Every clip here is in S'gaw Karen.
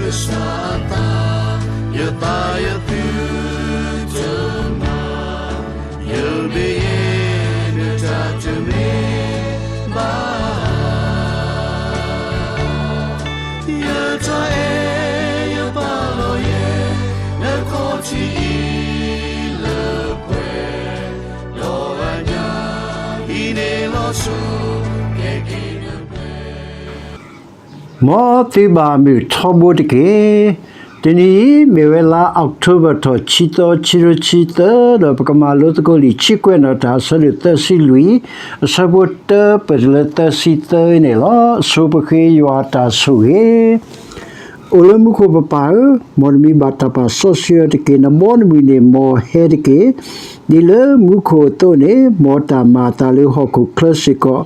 ကစၢ်အသး, ယသးယသုတမၤ, ယမ့ၢ်ယဲ နတၢ်တမ့ၢ်ဘၣ် ယတၢ်အဲၣ်ယပာ်လီၤယဲ နခီၣ်ထံးအံၤလၢပှဲၤ, ဒီးအညၣ်အံၤန့ၣ်လီၤဆီ ကဲက့ၤနပှဲၤ မ်သုဘၣ်မုာ်ထီဘိတက့ၢ်. တနံၤအံၤ မ့ၢ်ဝဲလါအီးကထိဘၢၣ်ထီၣ် ခံသီ ခံကထိခံဆံသၢ ဒီးပကမၤလိသကိးလံာ်ဆံကွဲးနီၣ်တၢ်အဆၢဒိၣ်သၢဆံလွံၢ် အဆၢဖိတၢ ပတုၤလၢသၢဆံသၢန့ၣ်လီၤ. ဆိပဃ့ယွၤအတၢ်ဆိၣ်ဂ့ၤ အိၣ်လၢမူခိၣ်ပပၢ်ဧၢ, မ်နမံၤဘၣ်တၢ်ပာ်စီဆှံအီၤတက့ၢ်. နဘီနမုၢ်န့ၣ် မ်ဟဲတက့ၢ်. ဒ်လၢမူခိၣ်အသိးန့ၣ် မ်တၢ်မၤအသးလၢဟီၣ်ခိၣ်ချၢစ့ၢ်ကီး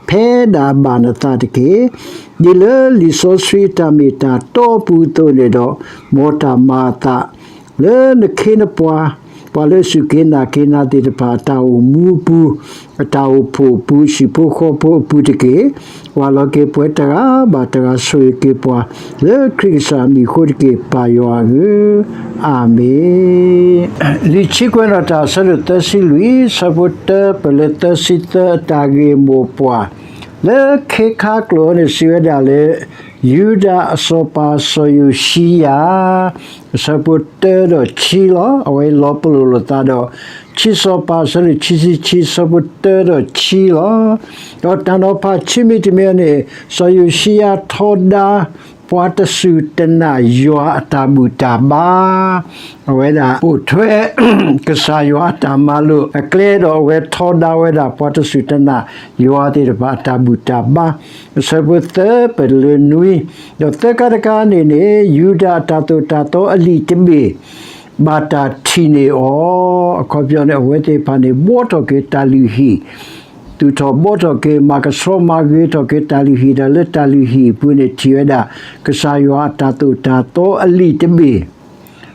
ဖဲဒၣ်ဘၣ်နသးတက့ၢ်. ဒ်လၢလံာ်စီဆှံအတၢ်မ့ၢ်တၢ်တီအပူၤအသိးန့ၣ်ဒီး မ်တၢ်မၤအသး လၢနခ့နပှၤ, ပှၤလၢအစူၢ်က့ၤနာ်က့ၤနၤသ့ၣ်တဖၣ် အတၢ်အိၣ်မူအပူၤ, အတၢ်အိၣ်ဖှိၣ်အပူၤ, ဟံၣ်ဖိဃီဖိအပူၤတက့ၢ်. ကွၢ်လီၤက့ၤပှၤတဂၤဘၣ်တဂၤ ဆိၣ်ဂ့ၤက့ၤပှၤ လၢခရံာ်ကစၢ်အမံၤအဃိတက့ၢ်, ပၢ်ယွၤဧၢ, အၤမ့ၣ်. လံာ်ဆံကွဲးနီၣ်တၢ်အဆၢဒိၣ်သၢဆံလွံၢ် ဆၢဖိတၢ ပတုၤလၢသၢဆံသၢ အတၢ်ဂ့ၢ်မိၢ်ပှၢ် လၢခ့ခါကျိာ်အံၤန့ၣ် စံးဝဲဒၣ်လၢ ယူဒၤအစီၤပၤစီၤယိၤၡံယၤ အဆၢဖိတၢဒီးခံလီၤ. အဝဲလီၤပလိာ်လိာ်သးဒီး ခံစီၤပၤအဆၢဒိၣ်ခံဆံခံ အဆၢဖိတၢဒီးခံလီၤ. ဒီးတၢ်နီၤဖးခံမံၤတမံၤန့ၣ် စီၤယိၤၡံယၤထီဒါ ပှၤတစူၢ်တနာ်ယွၤအတၢ်ဘူၣ်တၢ်ဘါ အဝဲဒၣ်ပိာ်ထွဲ ကစၢ်ယွၤအတၢ်မၤလိာ်အကျဲ ဒီးအဝဲထီဒါဝဲဒၣ်ပှၤတစူၢ်တနာ်ယွၤသ့ၣ်တဖၣ်အတၢ်ဘူၣ်တၢ်ဘါ အဆၢဖိသၢ ပတုၤလၢနွံ, ဒီးသၢခါတခါန့ၣ်န့ၣ် ယူဒၤအတၢ်သိၣ်တၢ်သီအလံာ်တဘ့ၣ် ဘၣ်တၢ်ထံၣ်န့ၢ်အီၤ, အခီပညီန့ၣ် အဝဲသ့ၣ်တဖၣ်န့ၣ် ဘှီထီၣ်က့ၤတၢ်လုၢ်ဟံၣ်, သူၣ်ထီၣ်ဘှီထီၣ်က့ၤ မၤကဆှီမၤဂ့ၤထီၣ်က့ၤတၢ်လုၢ်ဟံၣ် ဒီးလၢတၢ်လုၢ်ဟံၣ်အပူၤန့ၣ် ထံၣ်ဝဲဒၣ် ကစၢ်ယွၤအတၢ်သိၣ်တၢ်သီအ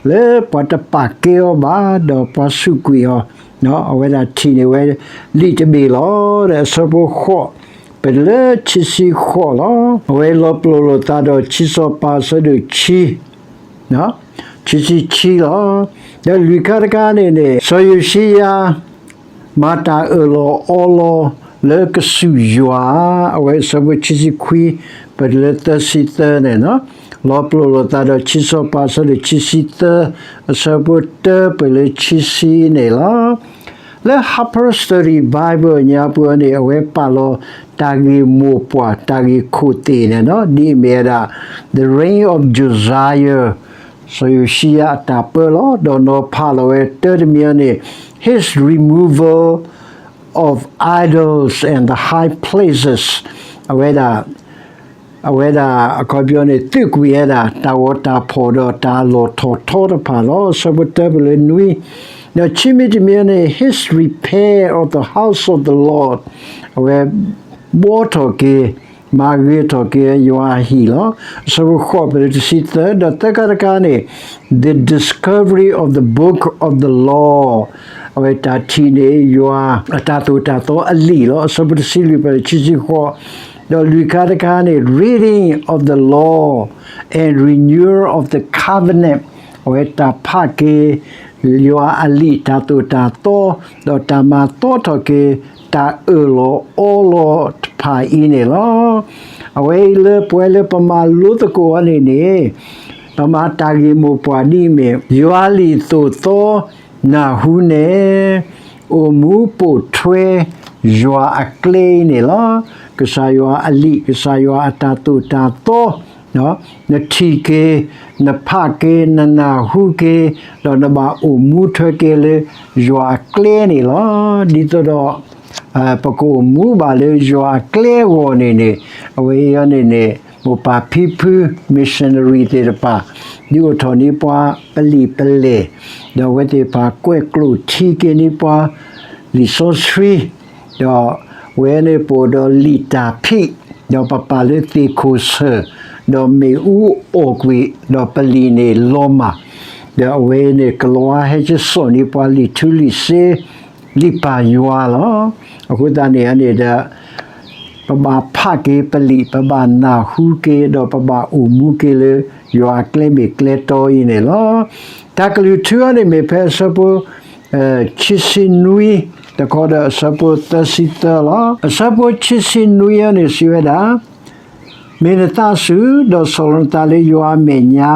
လံာ်တဘ့ၣ် လၢပှၤတပာ်ကဲအီၤဘၣ် ဒီးပှၤစူးကွံာ်အီၤ, အဝဲဒၣ်ထံၣ်န့ၢ်ဝဲလံာ်တဘ့ၣ်လီၤ. ဒီးအဆၢဖိဃိး ပတုၤလၢခံဆံဃိးလီၤ. အဝဲလီၤပလိာ်လိာ်သးဒီးခံစီၤပၤအဆၢဒိၣ်ခံ ခံဆံခံလီၤ. ဒီးလွံၢ်ခါတခါန့ၣ်န့ၣ် စီၤယိၤၡံယၤ မၤတၢ်အၢၣ်လီၤအီလီၤလၢကစူၢ်ယွၤ, အဝဲအဆၢဖိခံဆံခွံ ပတုၤလၢသၢဆံသၢန့ၣ်, လီၤပလိာ်လိာ်သးဒီးခံစီၤပၤအဆၢဒိၣ်ခံဆံသၢ အဆၢဖိတၢပတုၤလၢခံဆံန့ၣ်လီၤ. လၢ Harper Study Bible ညါပူၤန့ၣ် အဝဲပာ်လီၤတၢ်ဂ့ၢ်မိၢ်ပှၢ် တၢ်ဂ့ၢ်ခိၣ်သ့ၣ်န့ၣ်, ဒ်အမ့ၢ်ဝဲဒၣ် The Reign of Josiah စီၤယိၤၡံယၤအတၢ်ပၢလီၤ. ဒီးနီၤဖးလီၤဝဲတၢတမံၤန့ၣ် His removal of idols and the high places, အဝဲဒᣣ် အဝဲဒၣ်အခီပညီန့ၣ် သုးကွံာ်ဝဲဒၣ် တၢ်ဂီၤတၢ်ဖီၣ်ဒီးတၢ်အလီၢ်ထီၣ်ထီတဖၣ်လီၤ. အဆၢဖိတၢပတုၤလၢနွံ, ဒီးခံမံၤတမံၤန့ၣ် His repair of the house of the Lord, အဝဲဘှီထီၣ်က့ၤ မၤဂ့ၤထီၣ်က့ၤယွၤအဟံၣ်လီၤ. အဆၢဖိဃိးပတုၤလၢတဆံသၢ, ဒီးသၢခါတခါန့ၣ် the discovery of the book of the law, အဝဲတၢ်ထံၣ်န့ၢ်ယွၤအတၢ်သိၣ်တၢ်သီအလံာ်လီၤ. အဆၢဖိတဆံလွံၢ်ပတုၤလၢခံဆံဃိး, ဒီးလွံၢ်ခါတခါန့ၣ် reading of the law and renewal of the covenant, အဝဲတၢ်ဖးက့ၤ ယွၤအလံာ်တၢ်သိၣ်တၢ်သီ, ဒီးတၢ်မၤသီထီၣ်က့ၤ တၢ်အၢၣ်လီၤအီလီၤတဖၣ်အံၤန့ၣ်လီၤ. အဝဲအံၤလၢပဝဲလၢပမၤလိသကိးအီၤန့ၣ်န့ၣ်, ပမၤတၢ်ဂ့ၢ်မိၢ်ပှၢ်ဒ်အမ့ၢ် ယွၤလံာ်သိၣ်သီနၢ်ဟူနဲၣ်, အိၣ်မူပိာ်ထွဲယွၤအကျဲအံၤန့ၣ်လီၤ. ကစၢ်ယွၤအလံာ်, ကစၢ်ယွၤအတၢ်သိၣ်တၢ်သီ နထံၣ်က့ၤ, နဖးက့ၤ, နနၢ်ဟူက့ၤ, ဒီးနဘၣ်အိၣ်မူထွဲက့ၤလၢယွၤအကျဲန့ၣ်လီၤ. ဒ်သိးဒီး ပကအိၣ်မူဘၣ်လၢယွၤအကျဲအဂီၢ်န့ၣ်န့ၣ်, အဝဲအံၤန့ၣ်န့ၣ် မိၢ်ပၢ်ဖံဖု missionary သ့ၣ်တဖၣ် ဒုးအိၣ်ထီၣ်န့ၢ်ပှၤပလံာ်ပလဲၢ်, ဒီးအဝဲသ့ၣ်တဖၣ်ကွဲးကျိာ်ထံက့ၤန့ၢ်ပှၤ လံာ်စီဆှံ ဒီးအဝဲန့ၣ်ပအိၣ်ဒီးလံာ်တၢ်ဖံး, ဒီးပပာ်လၢသ့ၣ်ခိၣ်ဆၢၣ်, ဒီးမ့ၣ်အူအီၣ်ကွံာ်, ဒီးပလံာ်န့ၣ်လီၤမၢ်, ဒီးအဝဲန့ၣ် ကလံးဝါဟဲက့ၤစိာ်န့ၢ်ပှၤလံာ်ထူလံာ်စ့, လံာ်ပၢ်ယွၤလီၤ. အဃိသတးန့ၣ်န့ၣ်ဒီး ပဘၣ်ဖးက့ၤပလံာ်, ပဘၣ်နၢ်ဟူက့ၤ, ဒီးပဘၣ်အိၣ်မူက့ၤလၢ ယွၤအကျဲမ့ၢ်ကျဲတီအံၤန့ၣ်လီၤ. တၢ်ကလုၢ်ထူအံၤန့ၣ်မ့ၢ်ဖဲအဆၢဖိ ခံဆံနွံ, တခီဒီးအဆၢဖိသၢဆံသၢလီၤ. အဆၢဖိခံဆံနွံအံၤန့ၣ်စံးဝဲဒၣ်, မ့ၢ်နသးဆူၣ်, ဒီးဆီၣ်လီၤနသးလၢယွၤအမဲာ်ညါ,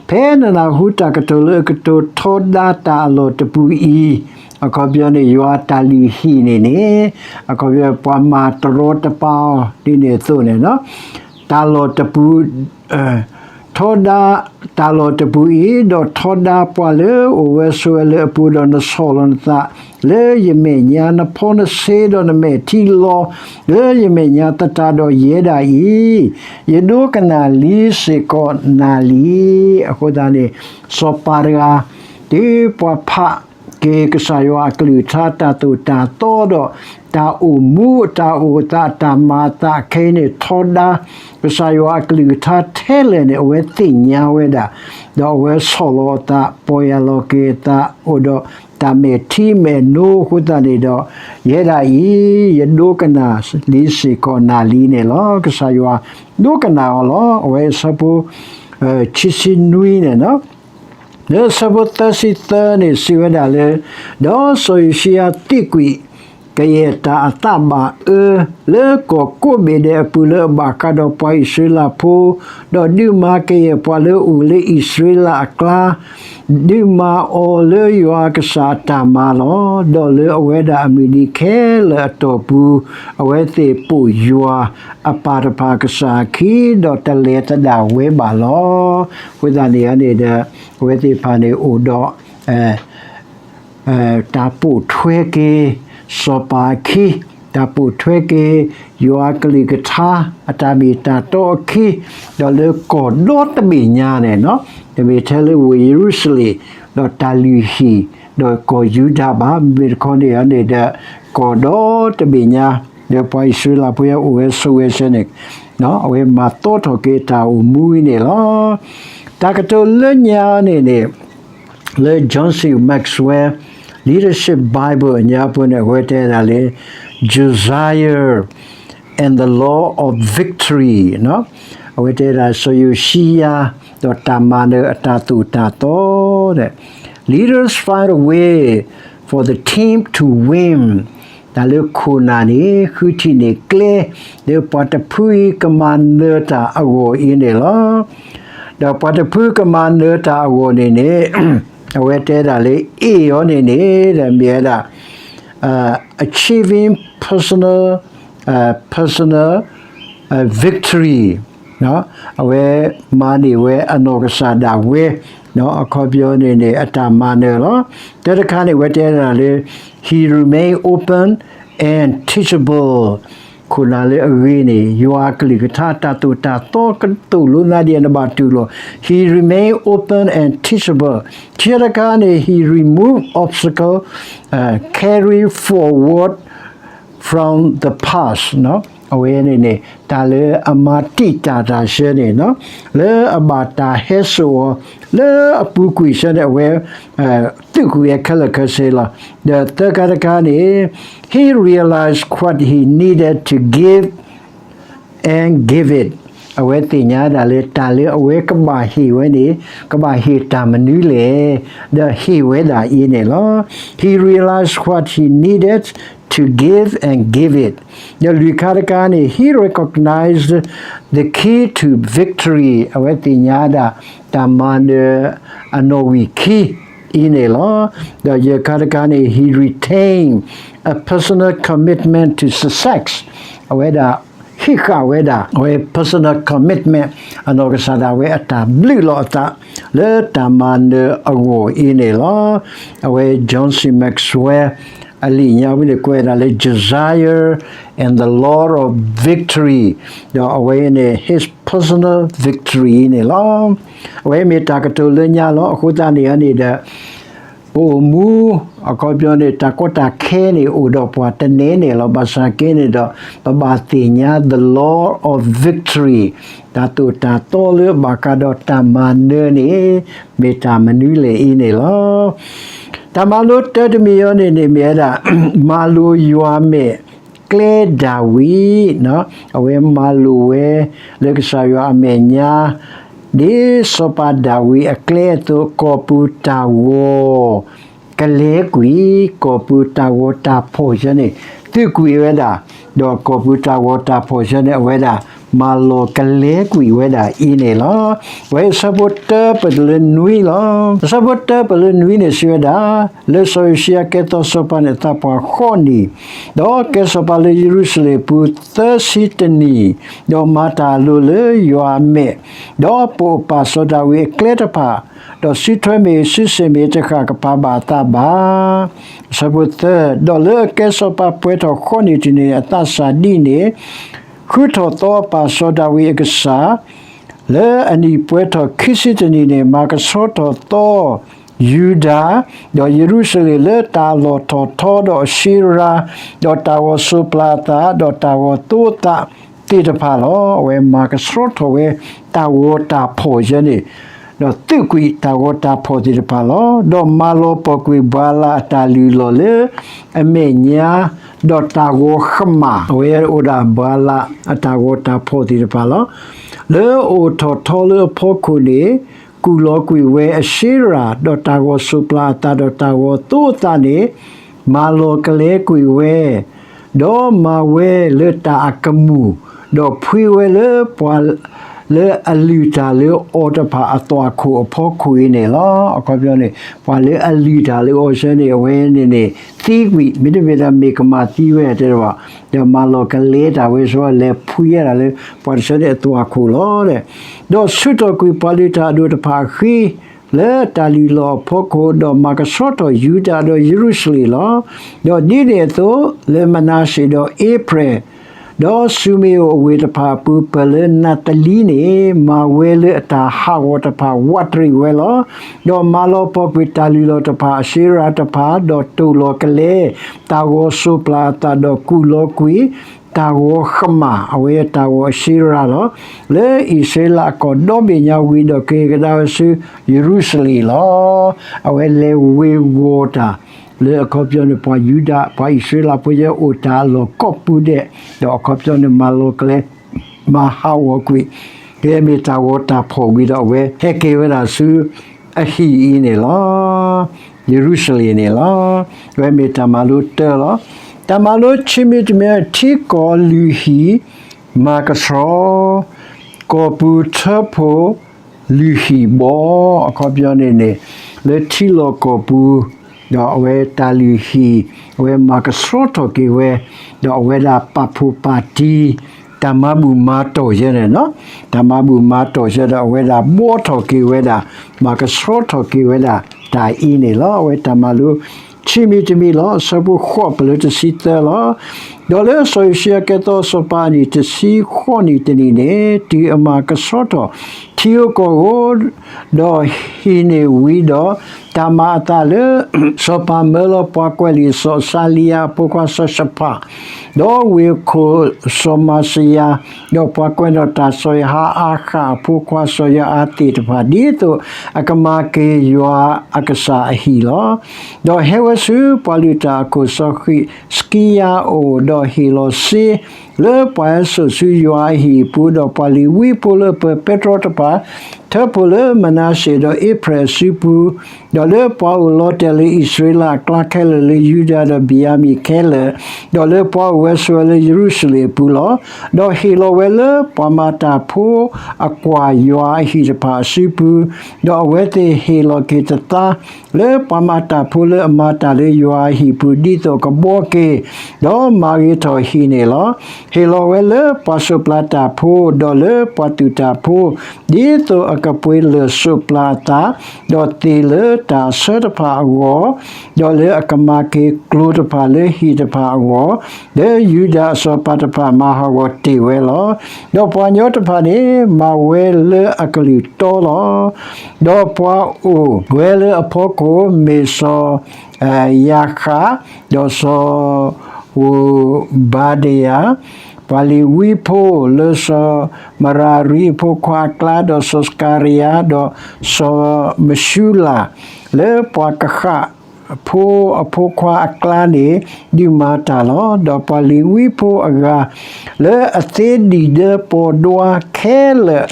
ဖဲနနၢ်ဟူတၢ်ကတိၤလၢအကတိၤထီဒါတၢ်အလီၢ်တပူၤအံၤ, အခီပညီန့ၣ် ယွၤတၢ်လုၢ်ဟံၣ်န့ၣ်န့ၣ်, အခီပညီ ပှၤမၤတရီတပါအီၤဒ်န့ၣ်အသိးန့ၣ်, တၢ်လီၢ်တပူၤ ထီဒါတၢ်လီၢ်တပူၤအံၤ, ဒီးထီဒါပှၤလၢအအိၣ်ဝဲဆိးဝဲလၢအပူၤ, ဒီးနဆီၣ်လီၤနသးလၢယမဲာ်ညါ, နဖီနဆ့ဒီးနမဲာ်ထံလီၤလၢယမဲာ်ညါသတးဒီး, ယဲဒၣ်အံၤ ယဒိကနၣ်လံစ့ၢ်ကီးနၤလံ. အဃိသတးန့ၣ် စီၤပၤတဂၤ ဒ်ပှၤဖးက့ၤကစၢ်ယွၤအကလုၢ်ကထါတၢ်သိၣ်တၢ်သီဒီး တၢ်အိၣ်မူ တၢ်အိၣ်သး တၢ်မၤအသးခဲအံၤန့ၣ် ထီဒါကစၢ်ယွၤအကလုၢ်ကထါထဲလဲၣ်န့ၣ် အဝဲသ့ၣ်ညါဝဲဒၣ်, ဒီးအဝဲဆီၣ်လီၤအသး ပီၢ်ယၢ်လီၤက့ၤအသး အိၣ်ဒီးတၢ်မဲာ်ထံမဲာ်နိအဃိသတးန့ၣ်ဒီး, ယဲဒၣ်အံၤ ယဒိကနၣ်လံစ့ၢ်ကီးနၤလံန့ၣ်လီၤ. ကစၢ်ယွၤဒိကနၣ်အီၤလီၤ. အဝဲအဆၢဖိ ခံဆံနွံန့ၣ် လၢအဆၢဖိသၢဆံသၢန့ၣ် စံးဝဲဒၣ်လၢ, ဒီးစီၤယိၤၡံယၤသံကွံာ်ကယဲၢ်တၢ်အသးဘၣ်အၢ လၢကီၢ်ကိးဘ့ၣ်ဒဲးအပူၤ လၢအဘၣ်ဃးဒီးပှၤအံၣ်စရ့လးဖိ, ဒီးဒုးမၤကယဲၢ်ပှၤလၢအအိၣ်လၢအံၣ်စရ့လးအကျါ, ဒုးမၤအီၤလၢယွၤအကစၢ်အတၢ်မၤလီၤ. ဒီးလၢအဝဲဒၣ်အမုၢ်နံၤခဲလၢာ်အတီၢ်ပူၤ, အဝဲသ့ၣ်ပိာ်ယွၤအပၢ်တဖၣ်အကစၢ်အခံ, ဒီးတလဲၤသဒၣ်ဝဲဘၣ်လီၤ. အဃိသတးန့ၣ်န့ၣ်ဒီး အဝဲသ့ၣ်တဖၣ်န့ၣ်အိၣ်ဒီး တၢ်ပိာ်ထွဲက့ၤစီၤပၤအခံ, တၢ်ပိာ်ထွဲက့ၤ ယွၤအကလုၢ်ကထါ အတၢ်မ့ၢ်တၢ်တီအခံ, ဒီးလၢကီၢ်ဒီတဘ့ၣ်ညါန့ၣ်, တမ့ၢ်ထဲလၢဝ့ၢ်ယရူၤၡလ့ၣ်, ဒီးတၢ်လုၢ်ဟံၣ်, ဒီးကီၢ်ယူဒၤဘၣ်, မ့မ့ၢ်တခီန့ၣ်န့ၣ်ဒီး ကီၢ်ဒီတဘ့ၣ်ညါ, ဒီးပှၤအံၣ်စရ့လးဖိအိၣ်ဝဲဆိးဝဲဆၢန့ၣ်, အဝဲမၤသီထီၣ်က့ၤတၢ်အိၣ်မူအံၤန့ၣ်လီၤ. တၢ်ကတိၤလၢညါန့ၣ်န့ၣ် လၢ John C Maxwell Leadership Bible အညါပူၤန့ၣ် အဝဲတဲဒၣ်လၢ Josiah and the Law of Victory အဝဲတဲဒၣ် စီၤယိၤၡံယၤ ဒီးတၢ်မၤနၢၤအတၢ်သိၣ်တၢ်သီ Leaders find a way for the team to win. တၢ်လၢခိၣ်နၢ်န့ၣ် ဃုထံၣ်န့ၢ်ကျဲ လၢပှၤတဖုအံၤကမၤနၢၤတၢ်အဂီၢ်အံၤန့ၣ်လီၤ. ဒီးပှၤတဖုကမၤနၢၤတၢ်အဂီၢ်န့ၣ်န့ၣ် အဝဲတဲဒၣ်လၢ A အီၤန့ၣ်န့ၣ် ဒီးမ့ၢ်ဝဲဒၣ် achieving personal, personal victory အဝဲမၤန့ၢ်ဝဲအနီၢ်ကစၢ်ဒၣ်ဝဲ အခီပညီန့ၣ်န့ၣ် အတၢ်မၤနၢၤလီၤ. တၢတခါန့ၣ် အဝဲတဲဒၣ်လၢ he remain open and teachable ခိၣ်နၢ်လၢအဂ့ၤန့ၣ် ယွၤအကလုၢ်ကထါတၢ်သိၣ်တၢ်သီကသိၣ်လိနၤဒ်အနဘၣ်တူၢ်လိာ် he remain open and teachable ခံတခါန့ၣ် he remove obstacle, carry forward from the past အဝဲန့ၣ်န့ၣ် တၢ်လၢအမၤတံာ်တာ်တၢ်ဆၢန့ၣ် လၢအဘၣ်တၢ်ဟဲစိာ်အီၤ လၢအပူၤကွံာ်ဆၢန့ၣ် အဝဲ သုးကွံာ်ဝဲခဲလၢာ်ခဲဆ့လီၤ. ဒီးသၢခါတခါန့ၣ် he realized what he needed to give and give it အဝဲသ့ၣ်ညါဒၣ်လၢ တၢ်လၢအဝဲကဘၣ်ဟ့ၣ်ဝဲန့ၣ် ကဘၣ်ဟ့ၣ်တၢ်မနုၤလဲၣ်, ဒီးဟ့ၣ်ဝဲဒၣ်အံၤန့ၣ်လီၤ. He realized what he needed to give and give it ဒီးလွံၢ်ခါတခါန့ၣ် he recognized the key to victory အဝဲသ့ၣ်ညါဒၣ် တၢ်မၤနၢၤအနီၣ်ဝံာ်ခံအံၤန့ၣ်လီၤ. ဒီးယဲၢ်ခါတခါန့ၣ် he retained a personal commitment to success အဝဲဒၣ် ဟံးဃာ်ဝဲဒၣ် အဝဲ personal commitment အနီၢ်ကစၢ်ဒၣ်ဝဲအတၢ်ဘျုးလီၤအသး လၢတၢ်မၤနၢၤအဂီၢ်အံၤန့ၣ်လီၤ. အဝဲ John C Maxwell အလံာ်ညါဝံၤန့ၣ် ကွဲးဒၣ်လၢ Desire and the Law of Victory ဒီးအဝဲန့ၣ် his personal victory န့ၣ်လီၤ. အဝဲမ့ၢ်တၢ်ကတိၤလၢညါလီၤ. အဃိသတးန့ၣ်န့ၣ်ဒီး ပအိၣ်မူ အခီပညီန့ၣ် တၢ်ကီတၢ်ခဲန့ၣ် အိၣ်ဒီးပှၤတန့ၢ်န့ၣ်လီၤ. ဘၣ်ဆၣ်က့န့ၣ်ဒီး ပဘၣ်သ့ၣ်ညါ the law of victory တၢ်သိၣ်တၢ်သီလၢဘၣ်ဃးဒီးတၢ်မၤနၢၤန့ၣ် မ့ၢ်တၢ်မနုၤလဲၣ်အံၤန့ၣ်လီၤ. တၢ်မၤလိတၢ်တမံၤအံၤန့ၣ်န့ၣ် မ့ၢ်ဝဲဒၣ် မၤလိယွၤမဲာ် ကျဲဒၤဝံး, အဝဲမၤလိာ်ဝဲလၢကစၢ်ယွၤအမဲာ်ညါ ဒ်စီၤပၤဒၤဝံးအကျဲအသိး ကိာ်ပူၤတၢ်ဂီၤကလဲကွံာ်, ကိာ်ပူၤတၢ်ဂီၤတၢ်ဖီၣ်ဆၢန့ၣ် သုးကွံာ်ဝဲဒၣ်, ဒီးကိာ်ပူၤတၢ်ဂီၤတၢ်ဖီၣ်ဆၢန့ၣ် အဝဲဒၣ်မၤလီၤကလဲကွံာ်ဝဲဒၣ်အံၤန့ၣ်လီၤ. အဝဲအဆၢဖိတၢပတုၤလၢနွံလီၤ. အဆၢဖိတၢပတုၤလၢနွံန့ၣ်စံးဝဲဒၣ်, လၢစီၤယိၤၡံယၤကဲထီၣ်စီၤပၤန့ၣ် အသးပှၢ်ဃိးနံၣ်, ဒီးကဲစီၤပၤလၢယရူၤၡလ့ၣ်အပူၤသၢဆံတနံၣ်, ဒီးမၤတၢ်အလိၤလၢယွၤအမဲာ်, ဒီးပိာ်အပၢ်စီၤဒၤဝံးအကျဲတဖၣ်, ဒီးစုထွဲမ့ၢ်စုစ့ၣ်မ့ၢ်တဃၣ်ကပၤဘၣ်အသးဘၣ်. အဆၢဖိသၢ, ဒီးလၢအကဲစီၤပၤပှဲၤထီၣ်ဃိးနံၣ်တနံၣ်န့ၣ် အသးစၢ်ဒ်န့ၣ်, ဃုထီၣ်သီအပၢ်စီၤဒၤဝံးအကစၢ် လၢအနံၣ်ပှဲၤထီၣ်ခံဆံတနံၣ်န့ၣ် မၤကဆှီထီၣ်သီယူဒၤ, ဒီးယရူၤၡလ့ၣ်လၢတၢ်အလီၢ်ထီၣ်ထီ ဒီးအၡ့ရၤ, ဒီးတၢ်ဂီၤစိးပျၤအသး, ဒီးတၢ်ဂီၤသိအသးသ့ၣ်တဖၣ်လီၤ. အဝဲမၤကဆှီထီၣ်ဝဲတၢ်ဂီၤတၢ်ဖီၣ်ယဲန့ၣ်, ဒီးသုးကွံာ်တၢ်ဂီၤတၢ်ဖီၣ်သ့ၣ်တဖၣ်လီၤ. ဒီးမၤလီၤပှီၢ်ကွံာ်ဘၤလးအတၢ်လုၢ်လီၢ်လၢအမဲာ်ညါ, ဒီးတၢ်ဂီၤဃမၣ်, အဝဲအိၣ်ဒၣ်ဘၤလးအတၢ်ဂီၤတၢ်ဖီၣ်သ့ၣ်တဖၣ်လီၤ. လၢအအိၣ်ထီၣ်ထီလၢအဖီခိၣ်န့ၣ်, ကူၣ်လီၤကွံာ်ဝဲအၡ့ရၤ, ဒီးတၢ်ဂီၤစိးပျၤအသး, ဒီးတၢ်ဂီၤသိအသးန့ၣ်, မၤလီၤကလဲကွံာ်ဝဲ, ဒီးမၤဝဲလၢတၢ်အကမူၣ်, ဒီးဖှံဝဲလၢပှၤလၢအလုၢ်တၢ်လၢအီၤတဖၣ်အသွၣ်ခိၣ်အဖီခိၣ်အံၤန့ၣ်လီၤ. အခီပညီန့ၣ် ပှၤလၢအလုၢ်တၢ်လၢအီၤဆၢန့ၣ် အဝဲန့ၣ်န့ၣ် သံကွံာ်, မ့တမ့ၢ်ဒီးမ့ၢ်ကမၤသံဝဲတဲတဘၣ်, ဒီးမၤလီၤကလဲတၢ်ဝဲဆၢ လဲၤဖှံဝဲဒၣ်လၢပှၤတဆၢန့ၣ်အသွၣ်ခိၣ်လီၤ. ဒီးဆူၣ်ထီၣ်ကွံာ်ပှၤလုၢ်တၢ်အဒိၣ်တဖၣ်အဃံ လၢတၢ်လုၢ်လီၢ်အဖီခိၣ်, ဒီးမၤကဆှီထီၣ်ယူဒၤဒီးယရူၤၡလ့ၣ်လီၤ. ဒီးဒ်န့ၣ်အသိး, လၢမနၤၡ့ၣ်ဒီးအ့ဖရဲၣ်, ဒီးၡူမ့ၤအိၣ်အဝ့ၢ်တဖၣ်အပူၤ ပၢၢ်လၢနးသလံန့ၣ်, မၤဝဲလၢအတၢ်ဟးဂီၤတဖၣ်ဝးတရံးဝဲလီၤ. ဒီးမၤလီၤပှီၢ်ကွံာ်တၢ်လုၢ်လီၢ်တဖၣ်အၡ့ရၤတဖၣ်, ဒီးတိာ်လီၤကလဲတၢ်ဂီၤစိးပျၤအသး, ဒီးကူၣ်လီၤကွံာ်တၢ်ဂီၤဃမၣ်, အဝဲတၢ်ဂီၤအၡ့ရၤလီၤ. လၢအံၣ်စရ့လးအကီၢ်ဒီဘ့ၣ်ညါဝံၤ, ဒီးက့ၤကဒါဝဲဆူယရူၤၡလ့ၣ်လီၤ. အဝဲလဲၤဝ့ၤဝီၤတၢ် လၢအခီပညီန့ၣ် ပှၤယူဒၤ ပှၤအံၣ်စရ့လးဖိယဲအိၣ်တၢ်အလီၢ်ကိးပူၤဒဲး, ဒီးအခီပညီန့ၣ် မၤလီၤကလဲ မၤဟးဂီၤကွံာ်, ကဲမ့ၢ်တၢ်ဂီၤတၢ်ဖီၣ်ဝံၤဒီး အဝဲဟဲက့ၤဝဲဒၣ်ဆူအဟံၣ်အံၤန့ၣ်လီၤ. ယရူၤၡလ့ၣ်န့ၣ်လီၤ. အဝဲမ့ၢ်တၢ်မၤလိတၢလီၤ. တၢ်မၤလိခံမံၤတမံၤ, ထံကီၢ်လုၢ်ဟံၣ်မၤကဆှီ, ကီၢ်ပူၤထၢဖှိၣ် လုၢ်ဟံၣ်ဘီ, အခီပညီန့ၣ်န့ၣ် လၢထံလီၢ်ကီၢ်ပူၤ, ဒီးအဝဲတၢ်လုၢ်ဟံၣ် အဝဲမၤကဆှီထီၣ်က့ၤဝဲ, ဒီးအဝဲဒၣ်ပာ်ဖှိၣ်ပာ်တံၢ် တၢ်မၤဘူၣ်မၤတီၢ်ယဲန့ၣ်လီၤ. တၢ်မၤဘူၣ်မၤတီၢ်ယဲဒီး အဝဲဒၣ်ဘှီထီၣ်က့ၤဝဲဒၣ်, မၤကဆှီထီၣ်က့ၤဝဲဒၣ်တၢ်အံၤန့ၣ်လီၤ. အဝဲတၢ်မၤလိ ခံမံၤတမံၤလီၤ. အဆၢဖိဃိးပလၢတဆံသၢလီၤ. ဒီးလၢစီၤယိၤၡံယၤကဲထီၣ်စီၤပၤအနံၣ်တဆံဃိးနံၣ်တနံၣ်န့ၣ်, တုၤအမၤကဆှီထီၣ်ထံဧိၤကီၢ်ဧိၤ, ဒီးဟံးန့ၢ်ဝံၤဒီး, တၢ်မၤအသးလၢ စီၤပၤမၢလီၤပှၤကွဲးလံာ်စီၤအစါလံယၤအဖိခွါစီၤၡဖၣ်, ဒီးဝ့ၢ်ခိၣ်စီၤမၤစယၤ, ဒီးပှၤကွဲးနီၣ်တၢ်စီၤယဟါအၤဃၣ်အဖိခွါစီၤယၤအၤသ့ၣ်တဖၣ်, ဒ်သိးအကမၤက့ၤယွၤအကစၢ်အဟံၣ်လီၤ. ဒီးဟဲဝဲဆူပှၤလုၢ်တၢ်အခိၣ်စီၤဃံးစကံယၤအအိၣ်, ဒီးဟ့ၣ်လီၤစ့လၢပှၤဟဲစိာ်ဆူယွၤအဟံၣ်အပူၤ, ဒီးပှၤလ့ၤဝံဖိလၢအပၢၤပဲတြီတဖၣ်, ထၢဖှိၣ်လၢမနၤၡ့ၣ်ဒီးအ့ဖရဲၣ်အစုပူၤ, ဒီးလၢပှၤအိၣ်လီၤတဲာ်လၢအံၣ်စရ့လးအကျါခဲလၢာ်, လၢယူဒၤဒီးဘ့ၣ်ယၤမံၣ်ခဲလၢာ်, ဒီးလၢပှၤအိၣ်ဝဲဆိးဝဲလၢယရူၤၡလ့ၣ်အပူၤလီၤ. ဒီးဟ့ၣ်လီၤဝဲလၢပှၤမၤတၢ်ဖိအကွၢ်ယွၤအဟံၣ်တဖၣ်အစုပူၤ, ဒီးအဝဲသ့ၣ်ဟ့ၣ်လီၤက့ၤတသါ လၢပှၤမၤတၢ်ဖိလၢအမၤတၢ်လၢယွၤအဟံၣ်ပူၤ, ဒ်သိးအကဘှီက့ၤ, ဒီးမၤဂ့ၤထီၣ်ဟံၣ်န့ၣ်လီၤ. ဟ့ၣ်လီၤဝဲလၢပှၤစိးပျၤတၢ်ဖိ, ဒီးလၢပှၤသူၣ်တၢ်ဖိ, ဒ်သိးအကပှ့ၤလၢၢ်စိးပျၤအသး, ဒီးသ့ၣ်လၢတၢ်ဆၢတဖၣ်အဂီၢ်, ဒီးလၢအကမၤက့ၤကျိၤတဖၣ်လၢဟံၣ်တဖၣ်အဂီၢ်, လၢယူဒၤအစီၤပၤတဖၣ်မၤဟးဂီၤတ့ၢ်ဝဲလီၤ. ဒီးပှၤကညီတဖၣ်န့ၣ် မၤဝဲလၢအကလုၢ်တီလီၤ. ဒီးပှၤအိၣ်ဝဲလၢအဖီခိၣ်မ့ၢ်စီၤယၤဃး, ဒီးစီၤဧိၤဘၤဒယၤ, ပှၤလ့ၤဝံဖိလၢစီၤမရၤရံအဖိခွါအကျါ, ဒီးစီၤစကၤရယၤ, ဒီးစီၤမၡူလး, လၢပှၤကဃၣ် ဖိအဖိခွါအကျါန့ၣ် ဒုးမၤတၢ်လီၤ. ဒီးပှၤလ့ၤဝံဖိအဂၤ လၢအသ့ဒံၣ်ဒၢပီၢ်ဒွါခဲလၢာ်,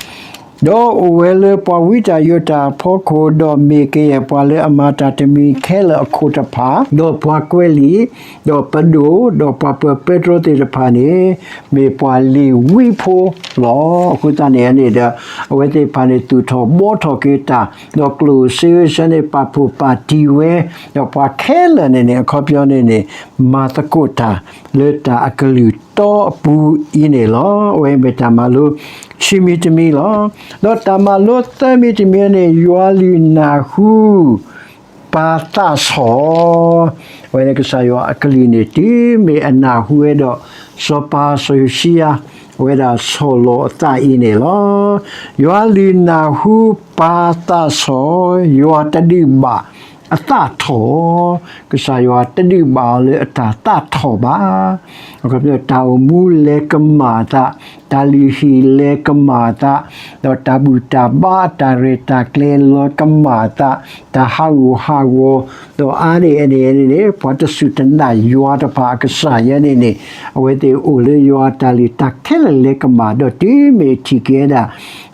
ဒီးအိၣ်ဝဲလၢပှၤဝံတၢ်ယိးတၢ်အဖီခိၣ်, ဒီးမ့ၢ်ကယဲၢ်ပှၤလၢအမၤတၢ်တမံၤခဲလၢာ်အခိၣ်တဖၣ်, ဒီးပှၤကွဲးလံာ်, ဒီးပဒိၣ်, ဒီးပှၤပၢၤပဲတြီသ့ၣ်တဖၣ်န့ၣ် မ့ၢ်ပှၤလ့ၤဝံဖိလီၤ. အဃိသတးန့ၣ်န့ၣ်ဒီး အဝဲသ့ၣ်တဖၣ်န့ၣ် သူၣ်ထီၣ်ဘှီထီၣ်က့ၤတၢ်, ဒီးကျိၣ်စ့ဝဲဆၢန့ၣ် ပာ်ဖှိၣ်ပာ်တံၢ်ဝဲ, ဒီးပှၤခဲလၢာ်န့ၣ်န့ၣ် အခီပညီန့ၣ်န့ၣ် မၤသကိးတၢ်လၢတၢ်အကလုၢ်တီအပူၤအံၤန့ၣ်လီၤ. အဝဲမ့ၢ်တၢ်မၤလိခံမံၤတမံၤလီၤ. ဒီးတၢ်မၤလိသၢမံၤတမံၤန့ၣ် ယွၤလုၢ်နၢ်ဟူ ပၢ်သးဆီၣ်, အဝဲန့ၣ်ကစၢ်ယွၤအကလုၢ်န့ၣ် တုၤမ့ၢ်အနၢ်ဟူဝဲဒီး စီၤပၤစီၤယိၤၡံယၤ အဝဲဒၣ်ဆီၣ်လီၤအသးအံၤန့ၣ်လီၤ. ယွၤလုၢ်နၢ်ဟူပၢ်သးဆီၣ်, ယွၤတဒုးဘၣ်အသးထီၣ်, ကစၢ်ယွၤတဒုးဘၣ်အီၤလၢအတၢ်သးထီၣ်ဘၣ်. အခီပညီ တၢ်အိၣ်မူလဲၤကမၣ်အသး, တၢ်လုၢ်ဟံၣ်လဲၤကမၣ်အသး, ဒီးတၢ်ဘူၣ်တၢ်ဘါအတၢ်ရဲၣ်တၢ်ကျဲၤလဲၤကမၣ်အသး, တၢ်ဟးဂူာ်ဟးဂီၤ, ဒီးအါန့ၢ်အန့ၣ်န့ၣ် ပှၤတစူၢ်တနာ်ယွၤတဖၣ်အကစၢ်ယဲန့ၣ်န့ၣ် အဝဲသ့ၣ်အိၣ်လၢယွၤအတၢ်လုၢ်တၢ်ခဲလၢာ်လဲၤကမၣ် ဒီးတုၤမ့ၢ်ထံၣ်က့ၤဝဲဒၣ်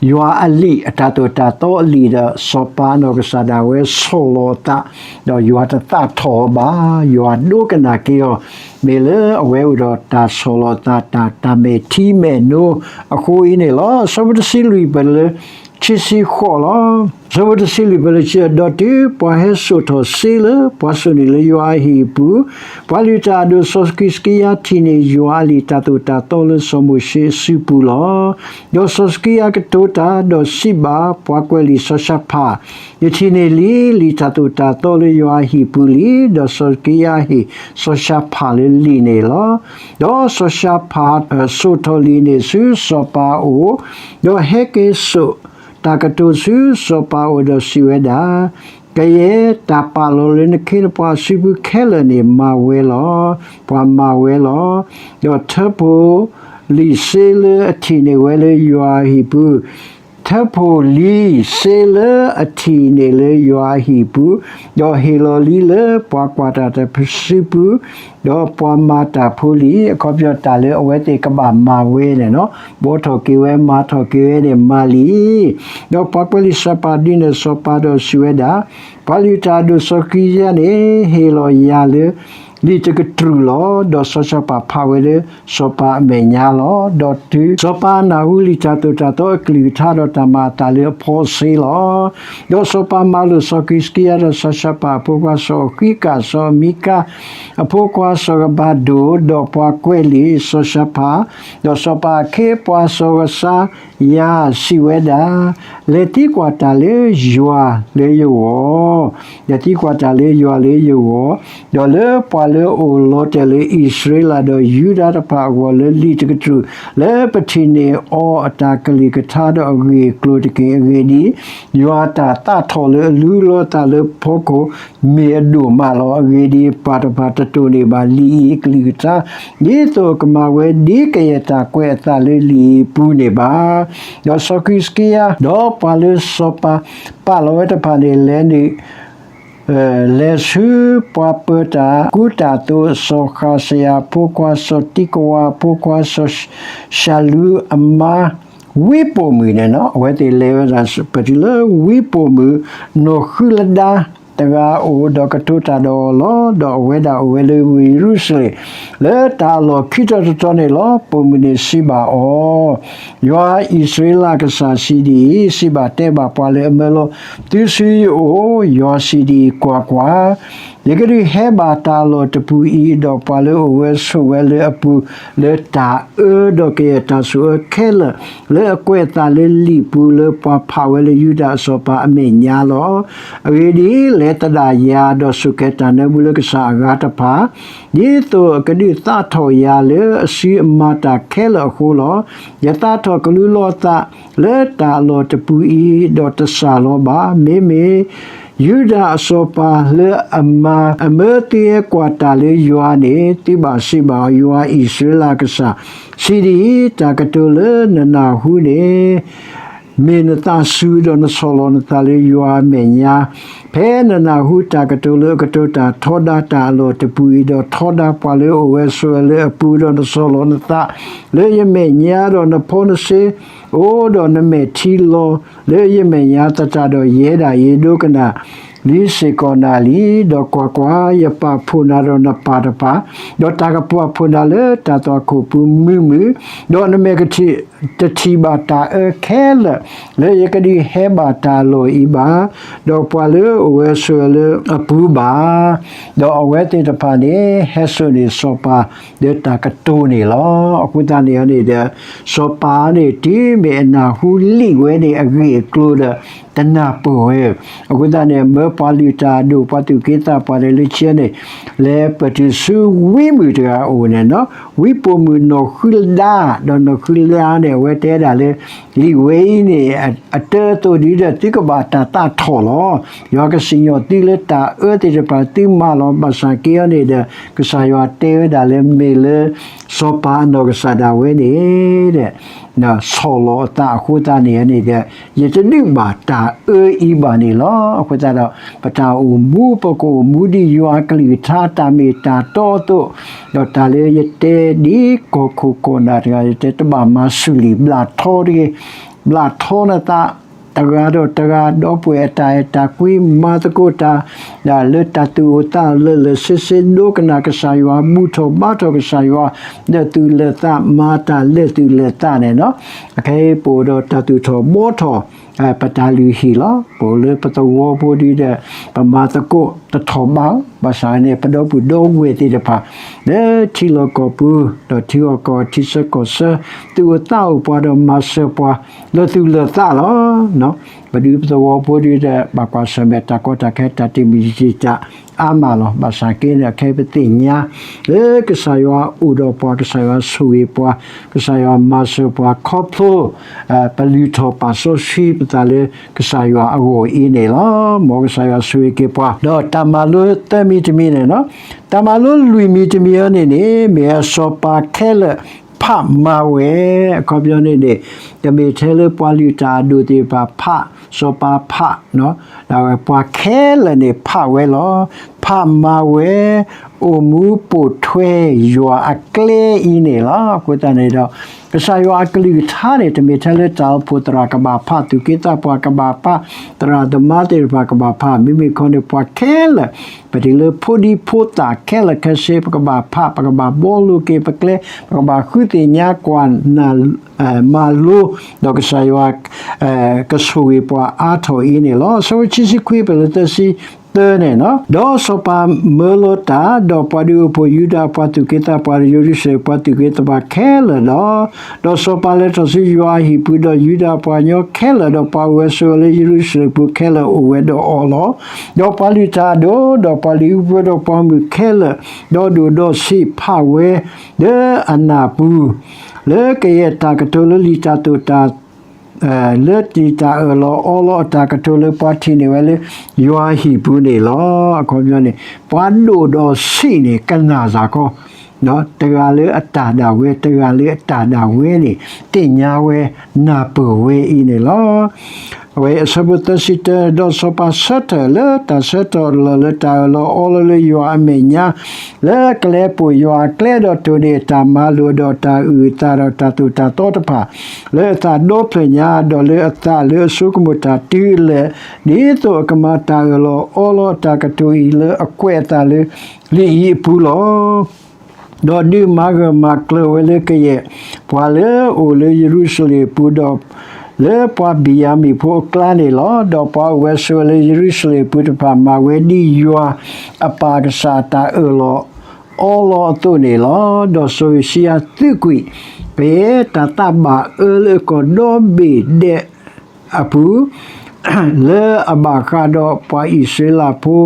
ယွၤအလံာ်အတၢ်သိၣ်တၢ်သီအလံာ်ဒီး စီၤပၤနီၢ်ကစၢ်ဒၣ်ဝဲဆီၣ်လီၤအသး, ဒီးယွၤတသးထီၣ်အီၤဘၣ်, ယွၤဒိကနၣ်က့ၤအီၤ, မ့ၢ်လၢအဝဲအိၣ်ဒီးတၢ်ဆီၣ်လီၤအသး တၢ် တၢ်မဲာ်ထံမဲာ်နိအဃိအံၤန့ၣ်လီၤ. အဆၢဖိတဆံလွံၢ်ပၢၢ်လၢ ခံဆံဃိးလီၤ. အဆၢဖိတဆံလွံၢ်ပၢၢ်လၢခံဆံဃိး, ဒီးတုၤပှၤဟဲစိာ်ထီၣ်စ့လၢပှၤစိာ်န့ၢ်လၢယွၤအဟံၣ်အပူၤ, ပှၤလုၢ်တၢ်အဒိၣ်စီၤစကံးစကံယၤထံၣ်န့ၢ်ယွၤအလံာ်တၢ်သိၣ်တၢ်သီလၢစီၤမိၤၡ့အစုပူၤလီၤ. ဒီးစီၤစကံးယၤကတိၤတၢ်, ဒီးစံးဘၣ်ပှၤကွဲးလံာ်စီၤၡဖၣ်, ယထံၣ်န့ၢ်လံ လံာ်တၢ်သိၣ်တၢ်သီလၢယွၤအဟံၣ်ပူၤလံ. ဒီးစီၤစကံးယၤဟ့ၣ်စီၤၡၣ်ဖၣ်လၢလံာ်န့ၣ်လီၤ. ဒီးစီၤၡၣ်ဖၣ်စိာ်ထီၣ်လံာ်န့ၣ်ဆူစီၤပၤအအိၣ်, ဒီးဟဲက့ၤစိာ်တၢ်ကတိၤဆူစီၤပၤအအိၣ်ဒီးစံးဝဲဒၣ်, ကယဲၢ်တၢ်ပာ်လီၤလၢနခ့နပှၤအစုပူၤခဲလၢာ်န့ၣ် မၤဝဲလီၤ, ပှၤမၤဝဲလီၤ. ဒီးထၢဖှိၣ်လံာ်စ့လၢအထံၣ်န့ၢ်ဝဲလၢယွၤအဟံၣ်ပူၤ, ထၢဖှိၣ်လံာ်စ့လၢအထံၣ်န့ၢ်လၢယွၤအဟံၣ်ပူၤ, ဒီးဟ့ၣ်လီၤလံလၢပှၤကွၢ်တၢ်တဖၣ်စုပူၤ, ဒီးပှၤမၤတၢ်ဖိလံ, အခီပညီတၢ်လၢအဝဲသ့ၣ်ကဘၣ်မၤဝဲန့ၣ်လီၤ. ဘှီထီၣ်က့ၤဝဲ မၤထီၣ်က့ၤဝဲန့ၣ်မၤလံ. ဒီးပှၤကွဲးလံာ်စီၤပၤဒုးနဲၣ်စီၤပၤဒီးစံးဝဲဒၣ်, ပှၤလုၢ်တၢ်အဒိၣ်စီၤစကံးယၤန့ၣ် ဟ့ၣ်လီၤယၤလၢ လံာ်တကတြူၢ်လီၤ. ဒီးစီၤၡၣ်ဖၣ်ဖးဝဲလၢစီၤပၤအမဲာ်ညါလီၤ. ဒီးတုၤစီၤပၤနၢ်ဟူလံာ်တၢ်သိၣ်တၢ်သီအကလုၢ်ကထါဒီးတၢ်မၤအသးလၢအဖီစ့လီၤ. ဒီးစီၤပၤမၤလိာ်စီၤစကံးစကံယၤဒီးစီၤၡၣ်ဖၣ်အဖိခွါစီၤအဃံကၣ် စီၤမံကၤ အဖိခွါစီၤကဘၤဒိၣ် ဒီးပှၤကွဲးလံာ်စီၤၡၣ်ဖၣ်, ဒီးစီၤပၤအခ့အပှၤစီၤကစါယၤစံးဝဲဒၣ်, လဲၤသံကွၢ်တၢ်လၢယွၤလၢယဂီၢ်, လဲၤသံကွၢ်တၢ်လၢယွၤလၢယဂီၢ်, ဒီးလၢပှၤလၢအအိၣ်လီၤတဲာ်လၢအံၣ်စရ့လးဒီးယူဒၤတဖၣ်အဂီၢ်လၢလံာ်တကတြူၢ် လၢပထံၣ်န့ၢ်အီၤအတၢ်ကလုၢ်ကထါဒီးအဂ့ၢ်အကျိၤတက့ၢ်. အဂ့ၢ်ဒ်အံၤ, ယွၤအတၢ်သးထီၣ်လၢအလူလီၤအသးလၢဖီခိၣ် မ့ၢ်အဒိၣ်မးလီၤ. အဂ့ၢ်ဒ်အံၤ, ပှၤတဖၣ်တတိၢ်န့ၢ်ဘၣ်လံာ်အံၤအကလုၢ်ကထါ, ဒ်သိးအကမၤဝဲဒ်ကယဲၢ်တၢ်ကွဲးအသးလၢလံာ်အံၤအပူၤန့ၣ်ဘၣ်. ဒီးစီၤစကံးစကံယၤ ဒီးပှၤလၢစီၤပၤပာ်လီၤဝဲတဖၣ်န့ၣ် လဲၤနုာ် လဲၤဆူပှၤပၢၤတၢ်ကူတၢ်သိး စီၤဃးစယၤအဖိခွါ စီၤတံကဝၤအဖိခွါ စီၤၡၤလူအမါ ဝံပိာ်မုၣ်န့ၣ်လီၤ. အဝဲသ့ၣ်လဲၤဝဲဒၣ် ပတုၤလၢဝံပိာ်မုၣ် နီၢ်ဃုလဒါ တဂၤအအိၣ်ဒီးကတိၤတၢ်ဒီးအီၤလီၤ. ဒီးအဝဲဒၣ်အိၣ်ဝဲလၢဝ့ၢ်ယရူၤၡလ့ၣ် လၢတၢ်အလီၢ်ခံတီၤတတီၤန့ၣ်လီၤ. ပိာ်မုၣ်န့ၣ်စံးဘၣ်အီၤ, ယွၤအံၣ်စရ့လးအကစၢ်စံးဒ်အံၤ, စံးဘၣ်တဲဘၣ်ပှၤလၢအမၢလီၤသုဆူယအိၣ်, ယွၤစံးဒ်အံၤ, ကွၢ်ကွၢ်, ယကဒုးဟဲဘၣ်တၢ်အလီၢ်တပူၤအံၤ, ဒီးပှၤလၢအအိၣ်ဝဲဆိးဝဲလၢအပူၤ လၢတၢ်အၢဒီးကယဲၢ်တၢ်ဆိၣ်အၢခဲလၢာ် လၢအကွဲးအသးလၢလံာ်ပူၤ လၢပှၤဖးဝဲလၢယူဒၤအစီၤပၤအမဲာ်ညါလီၤ. အဂ့ၢ်ဒ်အံၤ, လဲၤသဒၣ်ယၤဒီးဆိၣ်ကဲၤတၢ်နၢဘူၣ်လၢကစၢ်အဂၤတဖၣ်, ဒ်သိးအကဒုးသးထီၣ်ယၤလၢအစုအမၤတၢ်ခဲလၢာ်အဃိလီၤ. ယသးထီၣ်ကလူလီၤအသး လၢတၢ်အလီၢ်တပူၤအံၤ, ဒီးတစၢ်လီၤဘၣ်. မ့မ့ၢ် ယူဒၤအစီၤပၤလၢအမၤအမၢသုဟဲကွၢ်တၢ်လၢယွၤန့ၣ်, သုဘၣ်စံးဘၣ်အီၤ, ယွၤအံၣ်စရ့လးအကစၢ်စံးဒ်အံၤ, တၢ်ကတိၤလၢနနၢ်ဟူန့ၣ် မ့ၢ်နသးစူၤဒီးနဆီၣ်လီၤနသးလၢယွၤအမဲာ်ညါ, ဖဲနနၢ်ဟူတၢ်ကတိၤလၢအကတိၤတၢ်ထီဒါတၢ်အလီၢ်တပူၤအံၤ, ဒီးထီဒါပှၤလၢအိၣ်ဝဲဆိးဝဲလၢအပူၤ, ဒီးနဆီၣ်လီၤနသးလၢယမဲာ်ညါ, ဒီးနဖီနစ့, အိၣ်ဒီးနမဲာ်ထံလီၤလၢယမဲာ်ညါသတးဒီး, ယဲဒၣ်အံၤ ဒိကနၣ်လံစ့ၢ်ကီးနၤလံ. ဒီးကွၢ်ကွၢ်, ယပာ်ဖှိၣ်နၤဒီးနပၢ်တဖၣ်, ဒီးတၢ်ကပာ်ဖှိၣ်နၤလၢတၢ်သွၣ်ခိၣ်ပူၤမုာ်မုာ်, ဒီးနမဲာ်က တထံၣ်ဘၣ်တၢ်အၢခဲလၢာ် လၢယကဒုးဟဲဘၣ်တၢ်အလီၢ်အံၤဘၣ်, ဒီးပှၤလၢအိၣ်ဝဲဆိးဝဲလၢအပူၤဘၣ်. ဒီးအဝဲသ့ၣ်တဖၣ်န့ၣ် ဟဲစိာ်န့ၢ်စီၤပၤဒီးတၢ်ကတိၤန့ၣ်လီၤ. အဃိသတးန့ၣ်န့ၣ်ဒီး စီၤပၤန့ၣ် တုၤမ့ၢ်အနၢ်ဟူလံာ်ဝဲန့ၣ်အဂ့ၢ်အကျိၤဒီး တနၢ်ပၢၢ်ဝဲ. အဃိသတးန့ၣ် မၢပှၤလုၢ်တၢ်အဒိၣ် ပှၤသူၣ်က့သးပှၢ်ဒီးလၢခံန့ၣ် လဲၤပတုာ်ဆူဝံမုၣ်တဂၤအအိၣ်န့ၣ်နီၤ, ဝံပိာ်မုၣ်နီၢ်ဃုလဒါ, ဒီးနီၢ်ဃုလဒါန့ၣ် အဝဲတဲဒၣ်လၢ လံာ်ဝဲအံၤန့ၣ် အတၢ်အသိးဒ်ဒီး သုကဘၣ်တၢ်သးထီၣ်လီၤ. ယွၤကစံၣ်ညီၣ်သုလၢတၢ်အၢသ့ၣ်တဖၣ် သုမၤလီၤ. ဘၣ်ဆၣ်က့အီၤန့ၣ်ဒီး ကစၢ်ယွၤတဲဝဲဒၣ်လၢ မ့ၢ်လၢ စီၤပၤအနီၢ်ကစၢ်ဒၣ်ဝဲန့ၣ် ဒီး ဆီၣ်လီၤအသးအဃိသတးန့ၣ်န့ၣ်ဒီး ယတဒုးဘၣ်တၢ်အၢအံၤဘၣ်န့ၣ်လီၤ. အဃိသတးဒီး ပတၢ်အိၣ်မူ ပကအိၣ်မူဒ်ယွၤအကလုၢ်ကထါ တၢ်မ့ၢ်တၢ်တီအသိး, ဒီးတၢ်လၢယတဲဒ်ကီၢ်ခိၣ်ကီၢ်နၢ်တဂၤ ယတဲတဘၣ်မၤဆူၣ်လံာ် ဘျၣ်ထီတဂ့ၤ, ဘျၣ်ထီနသး တဂၤဒီးတဂၤ ဒီပုၢ်ဝဲၢ်အတၢ်အဲၣ်တၢ်ကွံ မၤသကိးတၢ် လၢတၢ်သူၣ်အိၣ်သးအိၣ်လၢာ်လၢာ်ဆ့ဆ့ ဒိကနၣ်ကစၢ်ယွၤ ဘူၣ်ထီၣ်ဘါထီၣ်ကစၢ်ယွၤ လၢာ်သူၣ်လၢာ်သး မၤတၢ်လၢာ်သူၣ်လၢာ်သးန့ၣ်နီၤ. အခဲအံၤပအိၣ်ဒီးတၢ်သူၣ်ထီၣ်ဘှီထီၣ် ပတၢ်လုၢ်ဟံၣ်လီၤ. ပအိၣ်လၢပသဝီဖိဒ်ဒီး ပမၤသကိးတထီၣ်ဘး, ဘၣ်ဆၣ်န့ၣ် ပဒီပုၢ်ဒီဝဲၢ်သ့ၣ်တဖၣ် လၢထံလီၢ်ကီၢ်ပူၤ ဒီးထံဂီၢ်ကီၢ် ထံဆၢကီၢ်ဆၢ သူၣ်အိၣ်သးအိၣ်ပှၤဒီးမၤစၢၤပှၤ လၢာ်သူၣ်လၢာ်သးလီၤ. ပဒုးပသဝီဖိဒ်ဒီး ဘၣ်ကွၢ်ဆၢၣ်မဲာ်တၢ်ကီတၢ်ခဲ တၢ်တမံၤတံာ်တာ်အါမးလီၤ. ဘၣ်ဆၣ်က့န့ၣ် အခဲအံၤပသ့ၣ်ညါ လၢကစၢ်ယွၤအိၣ်ဒီးပှၤ, ကစၢ်ယွၤဆိၣ်ဂ့ၤပှၤ, ကစၢ်ယွၤမၤစၢၤပှၤ ခီဖျိ ပလုၢ်ထီၣ်ပာ်စီဆှံပသးလၢကစၢ်ယွၤအဂီၢ်အံၤန့ၣ်လီၤ. မ်ကစၢ်ယွၤဆိၣ်ဂ့ၤက့ၤပှၤ ဒီးတၢ်မၤလိသၢမံၤတမံၤန့ၣ်လီၤ. တၢ်မၤလိလွံၢ်မံၤတမံၤအံၤန့ၣ်န့ၣ် မ့ၢ်အစီၤပၤခဲလၢာ်ဖးမၤဝဲ, အခီပညီန့ၣ်န့ၣ် တမ့ၢ်ထဲလၢပှၤလုၢ်တၢ်အဒိၣ်သ့ၣ်တဖၣ်ဖး, စီၤပၤဖး ဒီးပှၤခဲလၢာ်န့ၣ်ဖးဝဲလီၤ. ဖးမၤဝဲ အိၣ်မူပိာ်ထွဲယွၤအကျဲအံၤန့ၣ်လီၤ. အဃိသတးန့ၣ်ဒီး ကစၢ်ယွၤအကလုၢ်ကထါန့ၣ် တမ့ၢ်ထဲလၢတၢ်အိၣ်ဖှိၣ်သရၣ်ကဘၣ်ဖး, သူၣ်က့သးပှၢ်ကဘၣ်ဖး, သရၣ်သမါသ့ၣ်တဖၣ်ကဘၣ်ဖး, မ့မ့ၢ်ခီန့ၣ် ပှၤခဲလၢာ် ပတုၤလၢဖိဒံဖိသၣ်ခဲလၢာ်ခဲဆ့ ပကဘၣ်ဖး, ပကဘၣ်ဘှီလိၤက့ၤပကျဲ, ပကဘၣ်ဃုသ့ၣ်ညါကွၢ်နၢ် မၤလိ ဒီးကစၢ်ယွၤ ကဆိၣ်ဂ့ၤပှၤအါထီၣ်အံၤန့ၣ်လီၤ. အဆၢဖိခံဆံခွံ ပလၢသၢဆံသၢန့ၣ်, ဒီးစီၤပၤမၢလီၤတၢ်, ဒီးပှၤဒုးအိၣ်ဖှိၣ်ယူဒၤပှၤသူၣ်က့သးပှၢ် ဒီးယရူၤၡလ့ၣ်ပှၤသူၣ်က့သးပှၢ်ခဲလၢာ်ဒီး, ဒီးစီၤပၤလဲၤထီၣ်ဆူယွၤအဟံၣ်ပူၤ, ဒီးယူဒၤပှၤကညီခဲလၢာ်, ဒီးပှၤအိၣ်ဝဲဆိးဝဲလၢယရူၤၡလ့ၣ်ပူၤခဲလၢာ်အိၣ်ဝဲဒီးအီၤလီၤ. ဒီးပှၤလုၢ်တၢ်အဒိၣ်, ဒီးပှၤလုၢ်အဖိ, ဒီးပှၤမုၣ်ခဲလၢာ်, ဒီးဒိၣ်ဒီးဆံးဖးဝဲ လၢအနၢ်ပူၤ လၢကယဲၢ်တၢ်ကတိၤလၢလံာ်တၢ်သိၣ်တၢ် လၢတၢ်အၢၣ်လီၤအီလီၤအတၢ်ကတိၤလၢပှၤထံၣ်န့ၢ်ဝဲလၢယွၤဟံၣ်ပူၤန့ၣ်လီၤ. အခီပညီန့ၣ် ပှၤဒိၣ်ဒီးဆံးန့ၣ် ကနၣ်စ့ၢ်ကီး တဂၤလၢအတၢ်ဒၣ်ဝဲ တဂၤလၢအတၢ်ဒၣ်ဝဲန့ၣ် သ့ၣ်ညါဝဲ နၢ်ပၢၢ်ဝဲအံၤန့ၣ်လီၤ. အဝဲအဆၢဖိသၢဆံတၢ, ဒီးစီၤပၤဆၢထၢၣ်လၢတၢ်ဆၢထီၣ်လီၢ်လၢတၢ်အၢၣ်လီၤအီလီၤလၢယွၤအမဲာ်ညါ လၢကလဲၤပိာ်ယွၤအကျဲ ဒီးတိၢ်န့ၢ်အတၢ်မၤလိာ် ဒီးတၢ်အုၣ်အသး ဒီးတၢ်သိၣ်တၢ်သီတဖၣ် လၢအသးဒီဖျၢၣ်ညါ, ဒီးလၢအသးလၢအဆိကမိၣ်တၢ်တုၤအလၢာ်, ဒ်သိးအကမၤတၢ်အၢၣ်လီၤအီလီၤအတၢ်ကတိၤအံၤ လၢအကွဲးအသးလၢလံာ်အံၤအပူၤလီၤ. ဒီးဒုးမၤဂၢၢ်မၤကျၢၤဝဲလၢကယဲၢ် ပှၤလၢအအိၣ်လၢယရူၤၡလ့ၣ်အပူၤ ဒီးလၢပှၤဘံၣ်ယၤမံၣ်ဖိအကျါန့ၣ်လီၤ. ဒီးပှၤအိၣ်ဝဲဆိးဝဲလၢယရူၤၡလ့ၣ်အပူၤတဖၣ် မၤဝဲဒ်ယွၤအပၢ်ကစၢ်အတၢ်အၢၣ်လီၤအီလီၤအသိးန့ၣ်လီၤ. ဒီးစီၤယိၤၡံယၤသုးကွံာ် ဖဲတၢ်သးဘၣ်အၢလၢကီၢ်ဒီဘ့ၣ်ဒဲးအပူၤ လၢအဘၣ်ဃးဒီးပှၤအံၣ်စရ့လးဖိ,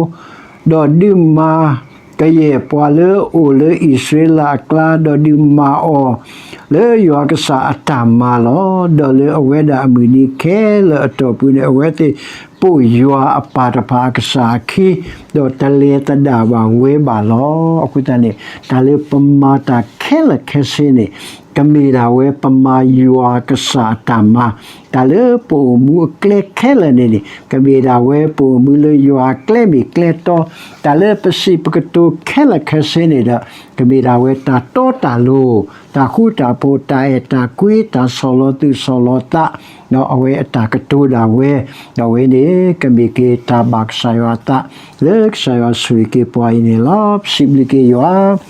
ဒီးဒုးမၤကယဲၢ်ပှၤလၢအအိၣ်လၢအံၣ်စရ့လးအကျါ, ဒီးဒုးမၤအီၤလၢယွၤကစၢ်အတၢ်မၤလီၤ. ဒီးလၢအဝဲဒၣ်အမုၢ်နံၤခဲလၢာ်အတီၢ်ပူၤန့ၣ် အဝဲသ့ၣ်ပိာ်ယွၤအပၢ်တဖၣ်အကစၢ်အခံ, ဒီးတလဲၤသဒၣ်ဘၣ်ဝဲဘၣ်လီၤ. အဃိသတးန့ၣ် တၢ်လၢပမၤတၢ်ခဲလၢာ်ခဲဆ့န့ၣ် ကမ့ၢ်ဒၣ်ဝဲပမၤယွၤကစၢ်အတၢ်မၤ, တၢ်လၢပအိၣ်မူအကျဲခဲလၢာ်န့ၣ်န့ၣ် ကမ့ၢ်ဒၣ်ဝဲပအိၣ်မူလၢယွၤအကျဲမ့ၢ်ကျဲတီ, တၢ်လၢပစံးပကတိၤခဲလၢာ်ခဲဆ့န့ၣ်ဒီး ကမ့ၢ်ဒၣ်ဝဲတၢ်တီတၢ်လိၤ, တၢ်ဃူတၢ်ဖိး, တၢ်အဲၣ်တၢ်ကွံ, တၢ်ဆီၣ်လီၤသူၣ်ဆီၣ်လီၤသး, အဝဲအတၢ်ကတိၤဒၣ်ဝဲ, ဒီးအဝဲန့ၣ် ကမ့ၢ်က့ၤတၢ်ဘၣ်ကစၢ်ယွၤအသး လၢကစၢ်ယွၤဆိၣ်ဂ့ၤက့ၤပှၤအံၤန့ၣ်လီၤ. ပစံးဘျုးက့ၤယွၤ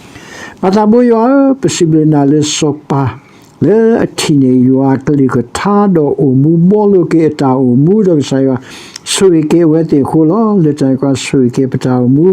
ပၢ်သးဘိယွၤဧၢ, ပစံးဘျုးနၤလၢ စီၤပၤ လၢအထံၣ်န့ၢ်ယွၤအကလုၢ်ကထါ ဒီးအိၣ်မူဘှီလိာ်က့ၤအတၢ်အိၣ်မူ ဒီးကစၢ်ယွၤဆိၣ်ဂ့ၤက့ၤအဝဲသ့ၣ်အဃိလီၤ. လၢတၢ်န့ၣ်အဃိ ဆိၣ်ဂ့ၤက့ၤပတၢ်အိၣ်မူ,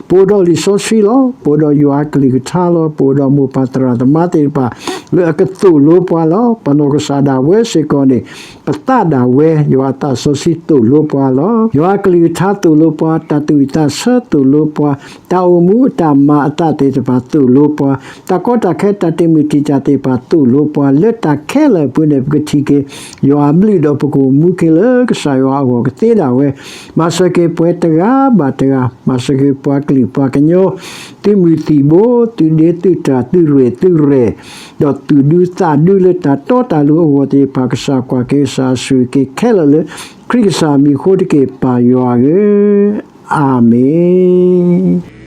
ပအိၣ်ဒီးလံာ်စီဆှံလီၤ. ပအိၣ်ဒီးယွၤအကလုၢ်ကထါလီၤ. ပအိၣ်ဒီးမိၢ်ပၢ်သရၣ်သမါသ့ၣ်တဖၣ် လၢအကသိၣ်လိပှၤလီၤ. ပနီၢ်ကစၢ်ဒၣ်ဝဲစ့ၢ်ကီးန့ၣ် ပသးဒၣ်ဝဲ ယွၤအသးစီဆှံသိၣ်လိပှၤလီၤ. ယွၤအကလုၢ်ကထါသိၣ်လိပှၤ, တၢ်သူၣ်ဝံၣ်သးဆၢသိၣ်လိပှၤ, တၢ်အိၣ်မူအတၢ်မၤအသးသ့ၣ်တဖၣ်သိၣ်လိပှၤ, တၢ်ကီတၢ်ခဲတၢ်တ့မုၢ်တံာ်တာ်သ့ၣ်တဖၣ်သိၣ်လိပှၤ, လၢတၢ်ခဲလၢာ်အပူၤန့ၣ် ပကထံၣ်က့ၤ ယွၤအဘျုးဒီးပကအိၣ်မူက့ၤလၢကစၢ်ယွၤအဂီၢ်ကသ့ဒၣ်ဝဲ, မၤစၢၤက့ၤပှၤတဂၤဘၣ်တဂၤ, မၤစၢၤက့ၤပှၤကလုာ်ပှၤကညီ, သုးမုၢ်သံၣ်ဘိ, သုးဒ့သုးတၢ်, သုးရဲၣ်သုးရဲၣ်, ဒီးသူၣ်ဒူသးဒူလၢတၢ်တီတၢ်လိၤအဂီၢ်သ့ၣ်တဖၣ် ကစၢ်ကွၢ်က့ၤကစၢ်ဆိၣ်ဂ့ၤက့ၤခဲလၢာ်လၢ ခရံာ်ကစၢ်မံၤအဃိတက့ၢ် ပၢ်ယွၤဧၢ, အၤမ့ၣ်.